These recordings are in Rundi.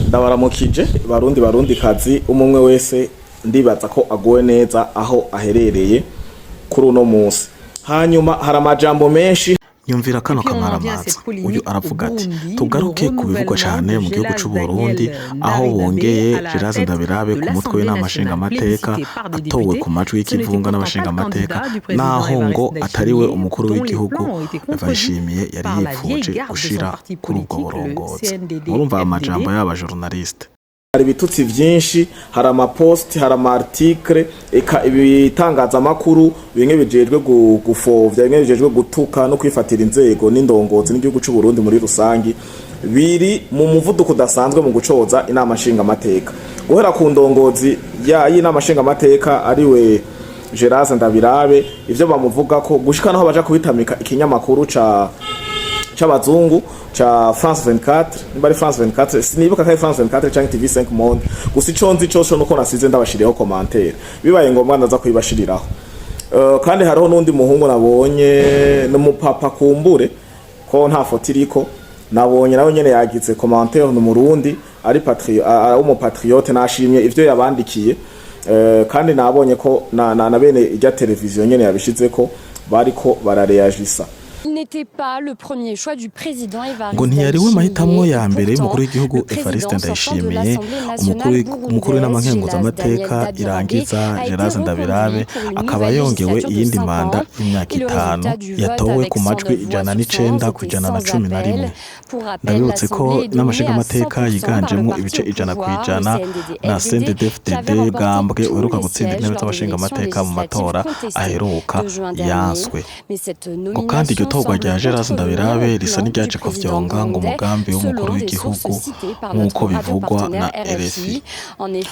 Ndabaramukije Barundi, Barundi kazi, umwe wese ndibaza ko aguwe neza aho aherereye kuri uno munsi. Hanyuma hari amajambo menshi. Nyumvira kano kamaramaza. Uyu aravuga ati: "Tugaruke ku bivugwa cyane mu gihugu c'u Burundi, aho bongeye Gélase Ndabirabe ku mutwe w'inama nshingamateka, atowe ku majwi y'ikivunga n'abashingamateka, naho ngo atari we umukuru w'igihugu Ndayishimiye yari yipfuje gushira kuri ubwo burongozi." Murumva aya majambo y'aba journaliste. Hari ibitutsi vyinshi, hari amapost, hari ama article, eka ibitangazamakuru bimwe bijejwe gufovya, bimwe bijejwe gutuka no kwifatira inzego n'indongozi n'igihugu c'u Burundi muri rusangi, biri mu muvuduko udasanzwe mu gucoza inama nshingamateka, guhera ku ndongozi ya y'inama nshingamateka ariwe Gélase Ndabirabe, ivyo bamuvuga ko gushika naho baja kubitamika ikinyamakuru c'abazungu ca France 24, nimba ari France 24, sinibuka ko ari France 24 canke TV5 Monde. Gusa ico nzi cose nuko nasize ndabashiriyeho commentaire, bibaye ngombwa ndaza kuyibashiriraho. Kandi hariho n'undi muhungu nabonye, n'umupapa kumbure ko nta foto iriko, nabonye nawe nyene yagize commentaire, ni Umurundi ari ari umupatriote, nashimye ivyo yabandikiye. Kandi nabonye ko na bene irya televiziyo nyene yabishizeko bariko barareyagisa. N'était pas le premier choix du président Evariste. Ngo ntiyari we mahitamwo ya mbere y'umukuru w'igihugu Evariste Ndayishimiye. Umukuru w'inama nkenguzamateka Irangiza Gélase Ndabirabe akaba yongewe iyindi manda y'imyaka 5, yatowe ku majwi 109 ku 111. Ndabibutse ko n'amashingamateka yiganjemo ibice 100% na CNDD-FDD, bwambwe uheruka gutsinda intebe z'abashingamateka mu matora aheruka yanswe. Ngo kandi iryo torwa rya Gélase Ndabirabe risa n'iryaje kuvyonga ngo umugambi w'umukuru w'igihugu, nk'uko bivugwa na RFI.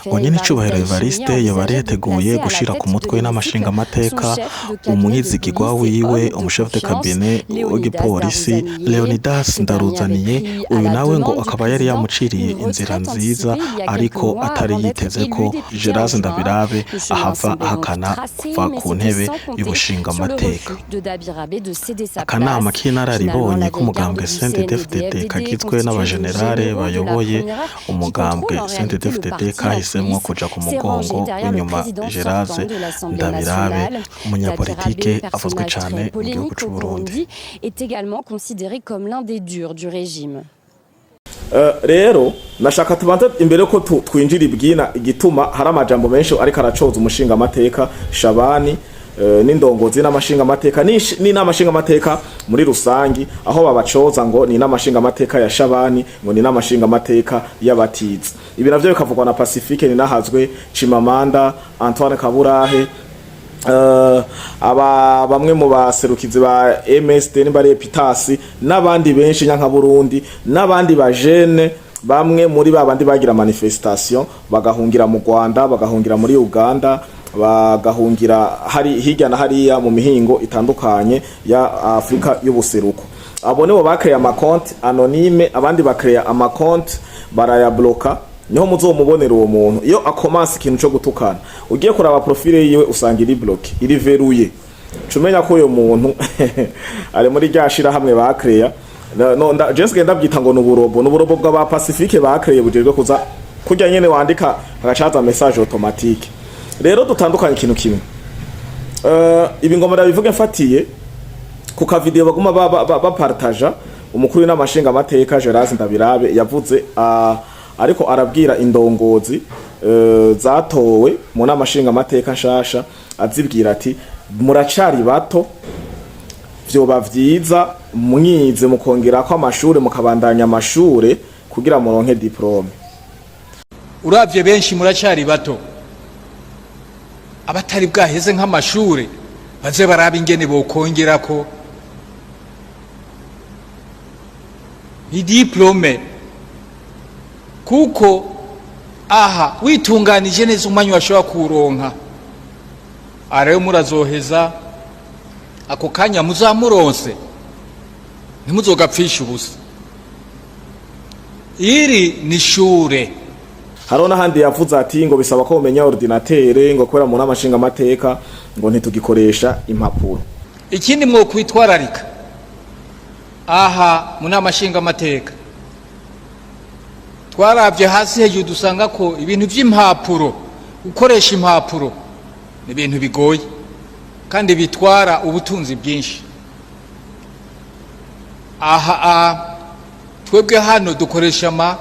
Ngo nyene icubahiro Evariste yoba yari yateguye gushira ku mutwe n'amashingamateka umwizigirwa wiwe, umuchef de cabinet w'igipolisi Leonidas Ndaruzaniye. Uyu nawe ngo akaba yari yamuciriye inzira nziza, ariko atari yiteze ko Gélase Ndabirabe ahava ahakana kuva ku ntebe y'ubushingamateka. Akanama k'inararibonye k'umugambwe CNDD-FDD kagizwe n'abajenerale bayoboye umugambwe CNDD-FDD kahisemwo kuja ku mugongo w'inyuma Gélase Ndabirabe, umunyapolitike avuzwe cane mu gihugu c'u Burundi. Est également considéré comme l'un des durs du régime. Rero nashaka tubanze imbere ko twinjira ibwina igituma hari amajambo menshi ariko aracoza umushingamateka Shabani n'indongozi n'amashingamateka n'inamashingamateka muri rusangi, aho babacoza ngo ni n'amashingamateka ya Shabani, ngo ni n'amashingamateka y'abatizi. Ibi navyo bikavugwa na Pacifique Ninahazwe, Chimamanda Antoine Kaburahe, aba bamwe mu baserukizi ba MSD nimba ari Epitasi n'abandi benshi, nyanka Burundi n'abandi bajene, bamwe muri babandi bagira manifestation bagahungira mu Rwanda, bagahungira muri Uganda, bagahungira hari hirya na hariya mu mihingo itandukanye ya Afrika y'ubuseruko. Abo nibo bakreye amakonti anonyme, abandi bakreye amakonti barayabloka. Niho muzomubonera uwo muntu iyo akomanse ikintu co gutukana. Ugiye kuraba profile yiwe usanga iri bloquée, iri verrouillée, cumenya ko uyo muntu ari muri rya shirahamwe bakreya. No je nsigaye ndabyita ngo nuburobo, nuburobo bw'aba Pacifique bakreye bujejwe kuza kurya nyene wandika hagacaza message automatique. Rero dutandukanye ikintu kimwe. Ibi ngoma ndabivuge mfatiye ku ka video baguma bapartaja. Umukuru w'inama nshingamateka Gélase Ndabirabe yavuze, ariko arabwira indongozi zatowe mu nama nshingamateka nshasha, azibwira ati: "Muracari bato, vyoba vyiza mwize mukongerako amashure, mukabandanya amashure kugira muronke diplôme." Uravye benshi muracari bato, abatari bwaheze nk'amashure baze baraba ingene bokongerako ni diplôme, kuko aha witunganije neza umwanya washobora kuwuronka. Aha rero murazoheza ako kanya muzamuronse, ntimuzogapfishe ubusa. Iri ni ishure. Hariho n'ahandi yavuze ati ngo bisaba ko umenya ordinateur, ngo kubera mu nama nshingamateka ngo ntitugikoresha impapuro. Ikindi mwokwitwararika aha mu nama nshingamateka, Twarabye hasi hejuru, dusanga ko ibintu by'impapuro, gukoresha impapuro ni ibintu bigoye kandi bitwara ubutunzi bwinshi. Aha twebwe hano dukoresha ama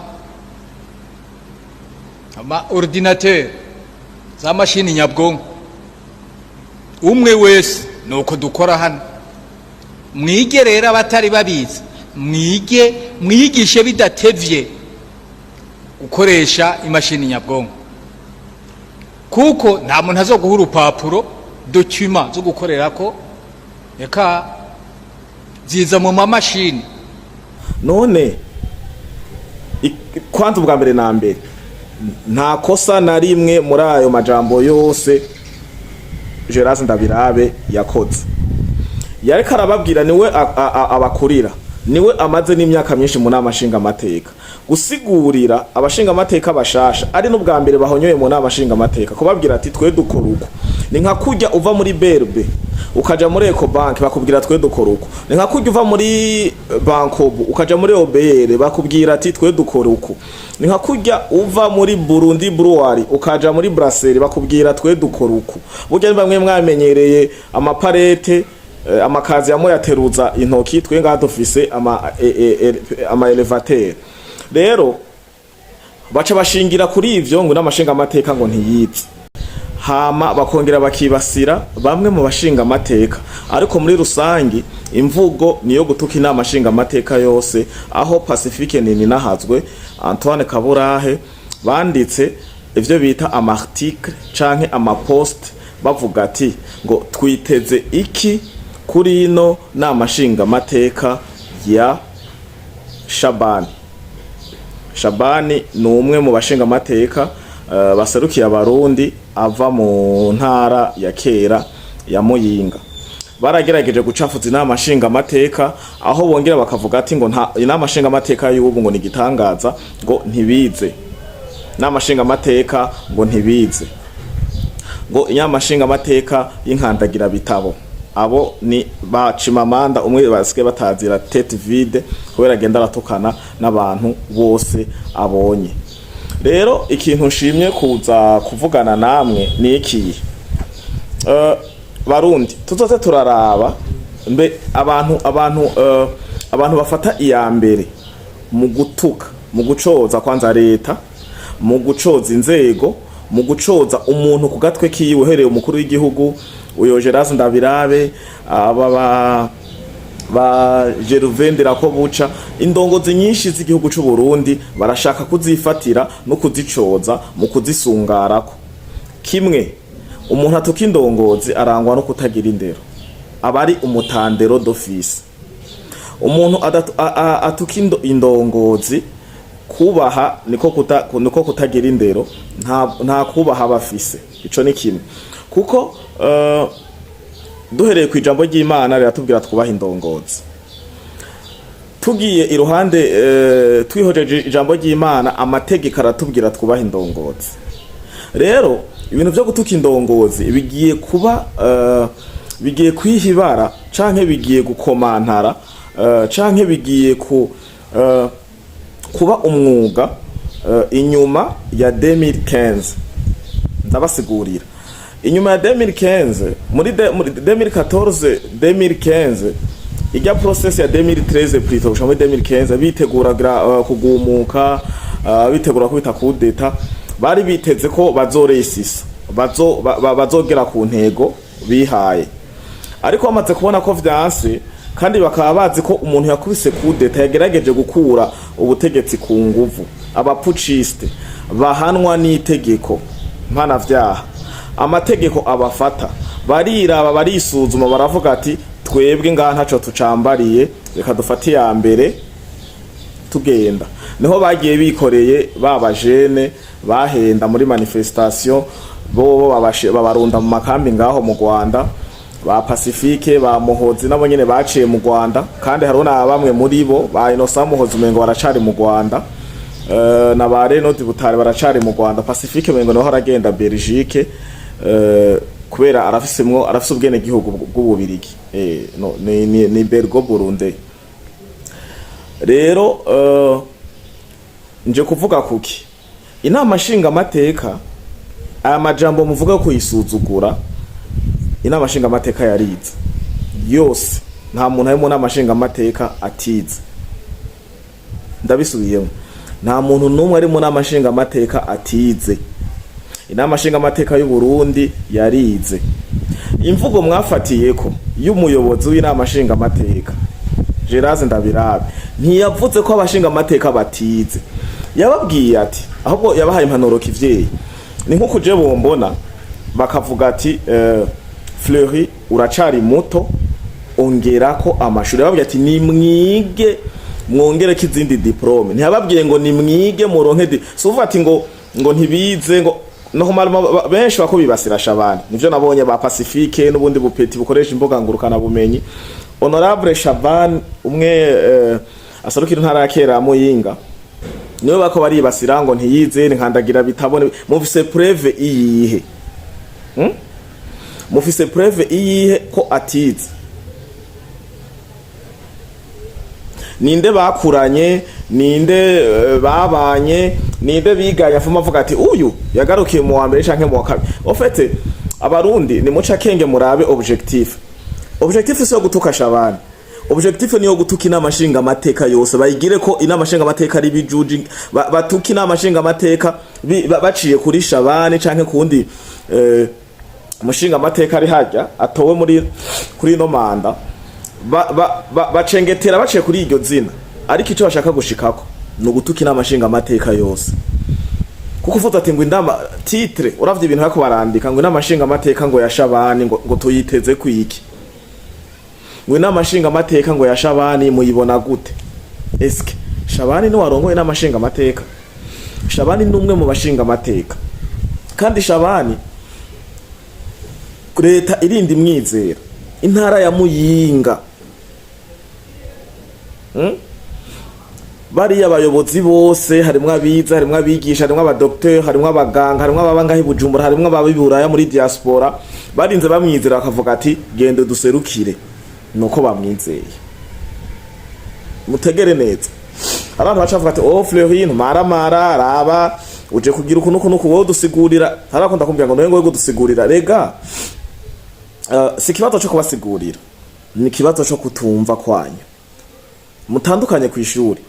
ordinateur, za mashini nyabwonko, umwe wese nuko dukora hano. Mwige rero, abatari babizi mwige, mwigishe bidatevye gukoresha imashini nyabwonko, kuko nta muntu azoguha urupapuro, document zo gukorerako, reka ziza mu mamashini. None kwanza ubwa mbere na mbere, nta kosa na rimwe muri ayo majambo yose Gerard Ndabirabe yakoze. Yariko arababwira, niwe abakurira, niwe amaze n'imyaka myinshi mu nama nshingamateka, gusigurira abashingamateka bashasha ari n'ubwa mbere bahonyoye mu nama nshingamateka, kubabwira ati: "Twe dukora uko." Ni nka kurya uva muri BRB ukaja muri Ecobank, bakubwira: "Twe dukora uko." Ni nka kurya uva muri Bancobu ukaja muri OBR, bakubwira ati: "Twe dukora uko." Ni nka kurya uva muri Burundi Brewery ukaja muri Brasserie, bakubwira: "Twe dukora uko." Burya ni bamwe mwamenyereye amapalette, amakazi yamwe yateruza intoki, twe ngaha dufise ama élévateur. Rero baca bashingira kuri ivyo ngo n'amashinga amateka ngo ntiyize, hama bakongera bakibasira bamwe mu bashinga amateka. Ariko muri rusangi imvugo niyo gutuka inama nshinga amateka yose, aho Pacifique Nininahazwe, Antoine Kaburahe banditse ivyo bita ama article canke ama post, bavuga ati ngo twiteze iki kuri ino nama nshingamateka ya Shabani. Shabani ni umwe mu bashingamateka baserukiye Abarundi, ava mu ntara ya kera ya Muyinga. Baragerageje gucafuza inama nshingamateka, aho bongera bakavuga ati ngo nta inama nshingamateka y'ubu ngo ni igitangaza, ngo ntibize, inama nshingamateka ngo ntibize, ngo inama nshingamateka y'inkandagira bitabo. Abo ni ba Chimamanda, umwe basigaye batazira tête vide kubera agenda aratukana n'abantu bose abonye. Rero ikintu nshimye kuza kuvugana namwe ni iki: Barundi, tuzoze turaraba mbe abantu bafata iya mbere mu gutuka, mu gucoza kwanza leta, mu gucoza inzego, mu gucoza umuntu ku gatwe kiwe, uhereye umukuru w'igihugu uyo Gerard Ndabirabe, aba ba Gervain buca indongozi nyinshi z'igihugu c'u Burundi, barashaka kuzifatira no kuzicoza mu kuzisungarako. Kimwe, umuntu atuka indongozi arangwa no kutagira indero, aba ari umutandero d'office. Umuntu atuka indongozi, kubaha niko kutagira indero, nta kubaha bafise. Ico ni kimwe, kuko duhereye ku ijambo ry'Imana riratubwira twubaha indongozi. Tugiye iruhande, twihojeje ijambo ry'Imana, amategeko aratubwira twubaha indongozi. Rero ibintu vyo gutuka indongozi bigiye kuba bigiye kwihibara canke bigiye gukomantara canke bigiye kuba umwuga inyuma ya 2015. Ndabasigurira: inyuma ya 2015, muri 2014, 2015, ijya process ya 2013 plutôt gushika muri 2015, bitegura kugumuka, bitegura kubita coup d'état, bari biteze ko bazoresisa, bazogera ku ntego bihaye. Ariko bamaze kubona ko vyanse, kandi bakaba bazi ko umuntu yakubise coup d'état, yagerageje gukura ubutegetsi ku nguvu, aba putschistes bahanwa n'itegeko mpanavyaha, amategeko abafata, bariraba, barisuzuma, baravuga ati: "Twebwe ngaha ntaco tucambariye, reka dufate iya mbere tugenda." Niho bagiye bikoreye ba bajene bahenda muri manifestation, bo babarunda mu makambi ngaho mu Rwanda. Ba Pacifique, ba Muhozi nabo nyene baciye mu Rwanda, kandi hariho na bamwe muri bo, ba Innocent Muhozi, umengo baracari mu Rwanda, na ba Renaud Butare baracari mu Rwanda. Pacifique umengo niho aragenda Belgique, kubera arafisemwo, arafise ubwene gihugu bw'Ububirigi, no, ni Belgo Burundi. Rero Nje kuvuga kuki inama nshingamateka, aya majambo muvuga kuyisuzugura, inama nshingamateka yarize yose. Nta muntu ari mu nama nshingamateka atize. Ndabisubiyemo, nta muntu n'umwe ari mu nama nshingamateka atize. Inama nshingamateka y'u Burundi yarize. Imvugo mwafatiyeko y'umuyobozi w'inama nshingamateka Gerard Ndabirabe, ntiyavuze ko abashingamateka batize. Yababwiye ati, ahubwo yabahaye impanuro kivyeyi. Ni nko kuje bombona bakavuga ati Fleury, uracari muto, ongerako amashuri. Yababwiye ati nimwige, mwongereko izindi diplôme. Ntiyababwiye ngo nimwige muronke si uvuga ati ngo ntibize, ngo no benshi bako bibasira Shabani. Nivyo nabonye ba Pacifique n'ubundi bupeti bukoresha imbuga ngurukana bumenyi. Honorable Shaban umwe aserukira intara ya kera ya Muyinga, niwe bako baribasira ngo ntiyize, nkandagira bitabone. Mufise preuve iyihe? Mufise preuve iyihe ko atize? Ninde bakuranye? Ninde babanye? Ninde biganye? Afuma avuga ati uyu yagarukiye mu wa mbere canke mu wa kabiri. Au fait, Abarundi ni muca kenge, murabe objectif. Objectif si yo gutuka Shabani, objectif ni yo gutuka inama nshinga amateka yose. Bayigire ko inama nshinga amateka ari bijuji, batuka inama nshinga amateka baciye kuri Shabani canke kundi mushinga amateka ari hajya atowe muri kuri ino manda. Bacengetera baciye kuri iryo zina, ariko icyo bashaka gushikako ni ugutuka inama nshinga amateka yose. Kuko uvuze ati ngo inama, titre, uravye ibintu bariko barandika ngo inama nshinga amateka ngo ya Shabani, ngo tuyiteze kwiki? Ngo inama nshinga amateka ngo ya Shabani muyibona gute? Eske Shabani ni warongoye inama nshinga amateka? Shabani ni umwe mu bashinga amateka, kandi Shabani leta irinda imwizera. Intara ya Muyinga, Bariya abayobozi bose, harimwo abize, harimwo abigisha, harimwo abadokiteri, harimwo abaganga, harimwo ababa ngaho i Bujumbura, harimwo ababa i Buraya muri diaspora, barinze bamwizera bakavuga ati gende duserukire. Nuko bamwizeye. Mutegere neza, abantu baca bavuga ati oh, Fleury maramara, raba uje kugira uku nuku nuku, wowe dusigurira. Harakunda kumbwira ngo ngo dusigurira. Rega si ikibazo cyo kubasigurira, ni ikibazo cyo kutumva kwanyu. Mutandukanye kw'ishuri.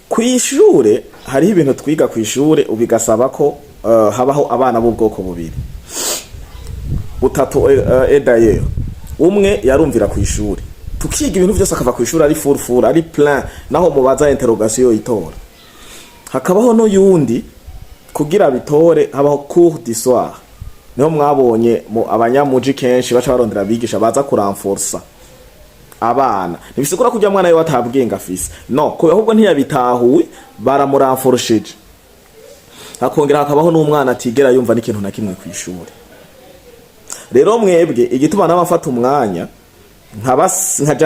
Kw'ishure hariho ibintu twiga kw'ishure ubigasaba ko habaho abana b'ubwoko bubiri, butatu d'ailleurs. Umwe yarumvira kw'ishure, tukiga ibintu byose, akava kw'ishure ari full full, ari plein, naho mubaza interrogation yitora. Hakabaho n'uyundi kugira bitore habaho cours du soir. Niho mwabonye mu abanyamuji kenshi baca barondera abigisha baza kuranforsa abana. Ntibisigura kurya mwana we atabwenge afise, no ko ahubwo ntiyabitahuye, baramuranforshije. Hakongera hakabaho n'umwana atigera yumva n'ikintu na kimwe kw'ishuri. Rero mwebwe, igituma n'abafata umwanya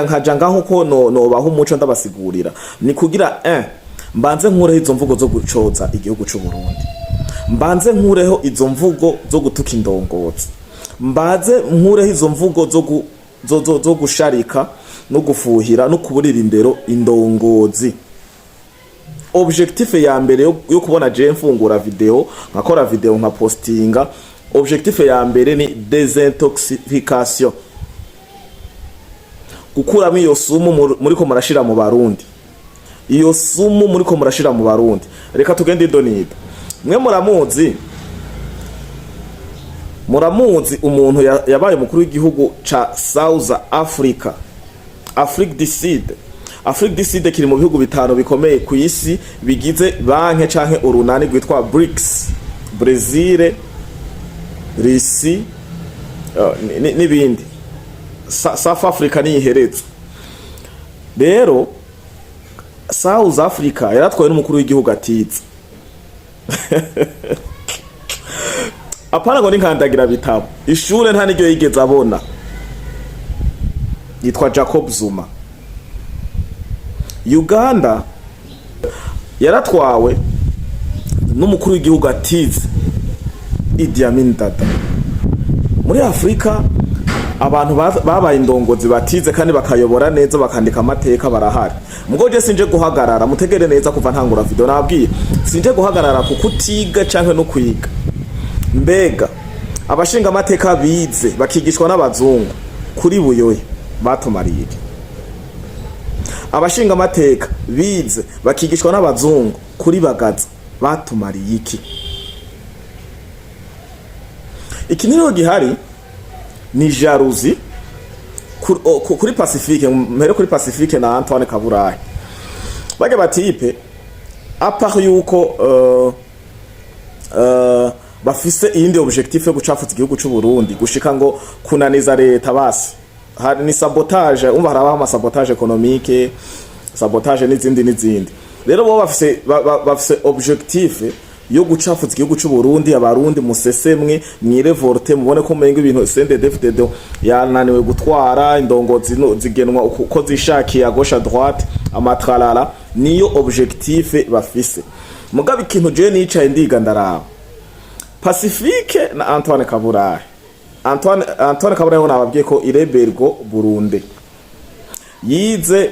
nkaja ngaho ko no nobaha umuco, ndabasigurira, ni kugira mbanze nkureho izo mvugo zo gucoza igihugu c'u Burundi, mbanze nkureho izo mvugo zo gutuka indongozi, mbanze nkureho izo mvugo zo gusharika no gufuhira no kuburira indero indongozi. Objectif ya mbere yo kubona je mfungura video, nkakora video, nka postinga, objectif ya mbere ni désintoxication, gukuramo iyo sumu muriko murashira mu Barundi, iyo sumu muriko murashira mu Barundi. Reka tugende idonido. Mwe muramuzi umuntu yabaye umukuru w'igihugu ca South Africa, Afrique du Sud. Afrique du Sud kiri mu bihugu bitanu bikomeye ku isi bigize banke canke urunani rwitwa BRICS: Brazil, Russie n'ibindi. South Africa niyihereza. Rero South Africa yaratwawe n'umukuru w'igihugu atize, apana ngo ninkandagira bitabo, ishure nta niryo yigeze abona. Yitwa Jacob Zuma. Uganda yaratwawe n'umukuru w'igihugu atize, Idi Amin Dada. Muri Afrika Abantu babaye indongozi batize kandi bakayobora neza, bakandika amateka, barahari. Mugo je sinje guhagarara, mutegere neza, kuva ntangura video nabwiye sinje guhagarara ku kutiga canke no kwiga. Mbega abashinga amateka bize bakigishwa n'abazungu kuri Buyoya batumariye iki? Abashinga amateka bize bakigishwa n'abazungu kuri Bagaza batumariye iki? Iki rero gihari ni jalousie kuri Pacifique. Mpere kuri Pacifique na Antoine Kaburahe. Bajya ba type, à part yuko bafise iyindi objectif yo gucafuza igihugu c'u Burundi, gushika ngo kunaniza leta, basi hari ni sabotage. Umva, harabaho ama sabotage économique, sabotage n'izindi n'izindi. Rero bo bafise bafise objectif yo gucafuza igihugu c'u Burundi, abarundi musesemwe, mwi révolte, mubone ko umenga ibintu CNDD-FDD yananiwe gutwara, indongozi zigenwa uko zishakiye, à gauche, à droite, amatralala. Niyo objectif bafise. Mugabo ikintu je nicaye ndiga, ndaraba Pacifique na Antoine Kaburahe. Antoine Kaburahe ho nababwiye ko irebergo Burundi yize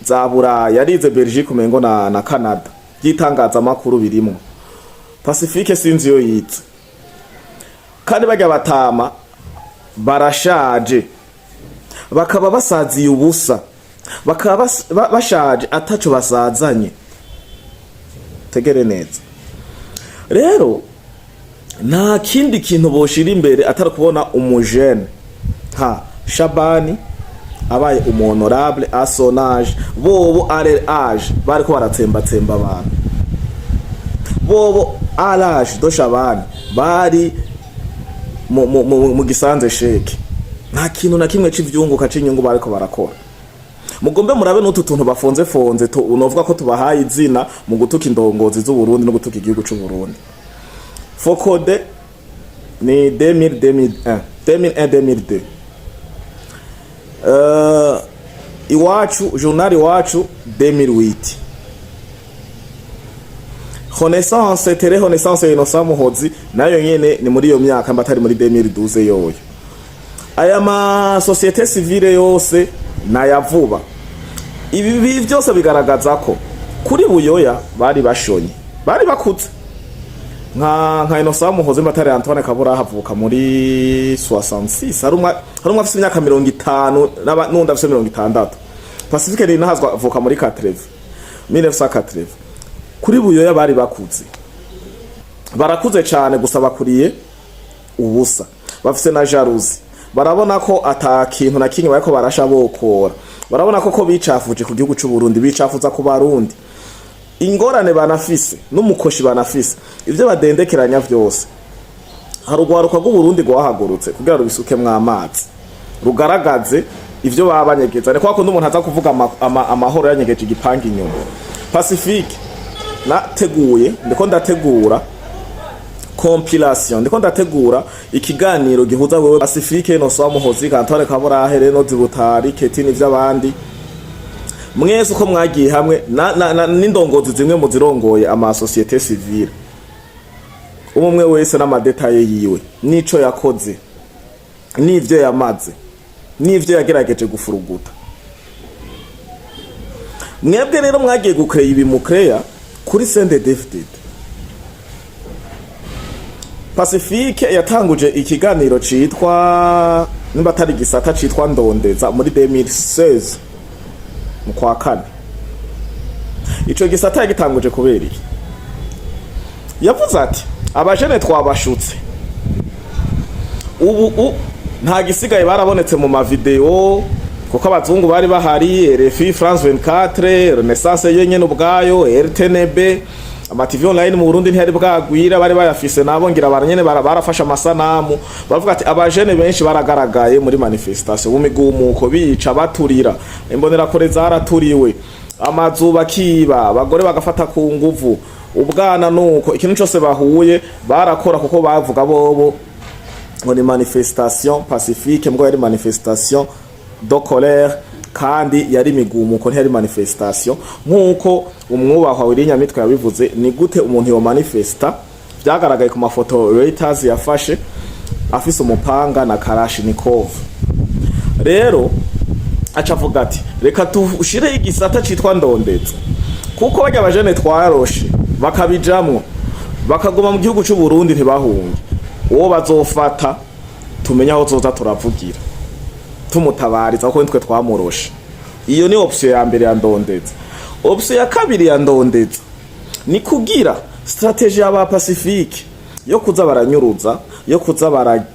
za Buraya, yarize Belgique umengo na Canada, by'itangazamakuru birimwo. Pacifique sinzi iyo yize. Kandi bajya batama barashaje, bakaba basaziye ubusa, bakaba bashaje ataco basazanye. Tegere neza rero, nta kindi kintu boshira imbere atari kubona umujene nka Shabani abaye umu honorable à son âge. Bobo à leur âge bariko baratsembatsemba abantu. Bobo à l'âge de Shabani bari mu gisanze sheke, nta kintu na kimwe c'ivyunguka c'inyungu bariko barakora. Mugombe murabe n'utu tuntu bafonze fonze unovuga ko tubahaye izina mu gutuka indongozi z'u Burundi no gutuka igihugu c'u Burundi. FOCODE ni 2000, 2001, 2001, 2002. Iwacu, journal Iwacu, 2008. Renaissance, Télé Renaissance ya Innocent Muhozi, nayo nyene ni muri iyo myaka, mba atari muri 2012 yoyo. Aya ma société civile yose nayavuba. Ibi byose bigaragaza ko kuri Buyoya bari bashonye, bari bakuze. Nka Innocent Muhozi, mba atari Antoine Kabura, havuka muri 66. Hari umwe afise imyaka 50 n'undi afise 60. Pacifique Ninahazwa avuka muri 80, 1980. Kuri Buyoya bari bakuze, barakuze cyane, gusa bakuriye ubusa. Bafise na jalousie, barabona ko ata kintu na kimwe bariko barasha bokora. Barabona ko bicafuje ku gihugu c'u Burundi, bicafuza ku Barundi. Ingorane banafise n'umukoshi banafise, ivyo badendekeranya vyose, hari urwaruka rw'Uburundi rwahagurutse kugira rubisukemwo amazi, rugaragaze ivyo baba banyegeza. Ni kwa kundi umuntu aza kuvuga amahoro yanyegeje igipanga inyuma. Pacifique, nateguye, ndiko ndategura compilation, ndiko ndategura ikiganiro gihuza wewe Pacifique, Innocent Muhozi, Antoine Kaburahe, Reno Zibutari, Ketini vy'abandi, mwese uko mwagiye hamwe na n'indongozi zimwe mu zirongoye ama société civile, umwe wese n'ama détails yiwe, n'ico yakoze, n'ivyo yamaze, n'ivyo yagerageje gufuruguta. Mwebwe rero mwagiye gukeya ibi mukeya kuri CNDD-FDD. Pacifique yatanguje ikiganiro citwa, nimba atari gisata, citwa Ndondeza muri 2016 mu kwa kane. Ico gisata yagitanguje kubera iki? Yavuze ati: "Abajene twabashutse, ubu nta gisigaye, barabonetse mu ma vidéo, kuko abazungu bari bahari, RFI, France 24, Renaissance yenyene ubwayo, RTNB, ama TV online mu Burundi ntiyari bwagwira, bari bayafise nabo ngira baranyene barafashe amasanamu." Baravuga ati abajene benshi baragaragaye muri manifestation, mu migumuko, bica, baturira, imbonerakure zaraturiwe, amazu bakiba, abagore bagafata ku nguvu, ubwana nuko ikintu cyose bahuye barakora, kuko bavuga bobo ngo ni manifestation pacifique, mbwo yari manifestation de colère kandi yari imigumuko, ntiyari manifestation. Nk'uko umwubahwa Wirinyamitwe yabivuze, ni gute umuntu yo manifesta? Byagaragaye ku mafoto Reuters yafashe. Afise umupanga na Kalashnikov. Rero aca avuga ati: "Reka tushire igisata citwa Ndondeza, kuko barya bajene twaroshe bakabijamwo, bakaguma mu gihugu c'u Burundi, ntibahunge, uwo bazofata tumenye aho zoza turavugira tumutabariza, kuko nitwe twamuroshe." Iyo ni option ya mbere ya Ndondeza. Option ya kabiri ya Ndondeza ni kugira stratégie y'aba Pacifique yo kuza baranyuruza, yo kuza baragira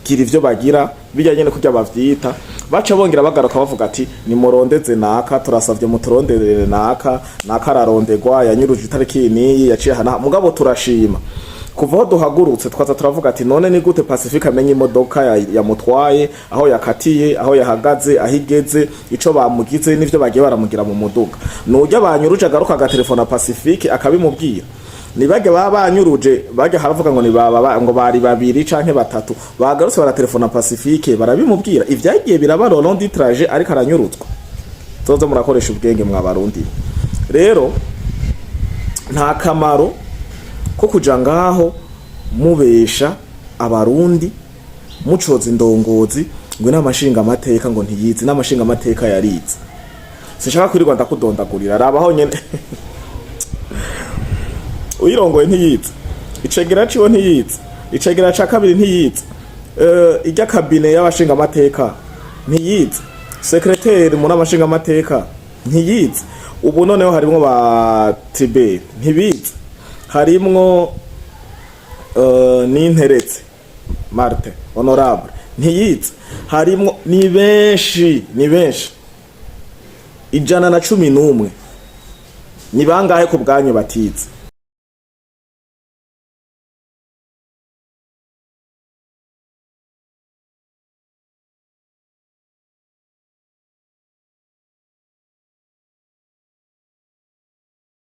ivyo bagira bijya nyene kurya bavyita, baca bongera bagaruka bavuga ati: "Nimurondeze naka, turasavye muturondere naka, naka ararondegwa, yanyuruje itariki niyi, yaciye hana." Mugabo turashima kuva aho duhagurutse twaza turavuga ati: "None ni gute Pacifique amenya imodoka yamutwaye, aho yakatiye, aho yahagaze, aho igeze, ico bamugize n'ivyo bagiye baramugira mu muduga?" Nujya banyuruje agaruka agatelefona Pacifique akabimubwira. Nibajya baba banyuruje bajya haravuga ngo ni baba ngo bari babiri canke batatu, bagarutse baratelefona Pacifique barabimubwira ivyagiye biraba le long du trajet ariko aranyuruzwa. Zoza murakoresha ubwenge mwa Barundi. Rero nta kamaro ko kuja ngaho mubesha Abarundi, mucoza indongozi ngo inama nshinga amateka ngo ntiyizi. Inama nshinga amateka yarize. Sinshaka kwirirwa ndakudondagurira, rabaho nyene: uyirongoye ntiyize, icegera ciwe ntiyize, icegera ca kabiri ntiyize, irya cabinet y'abashinga amateka ntiyize, secrétaire mu nama nshinga amateka ntiyize. Ubu noneho harimwo ba Tribert ntibize, harimwo Ninteretse Martin honorable ntiyize, harimwo ni benshi, ni benshi, 111. Ni bangahe ku bwanyu batize?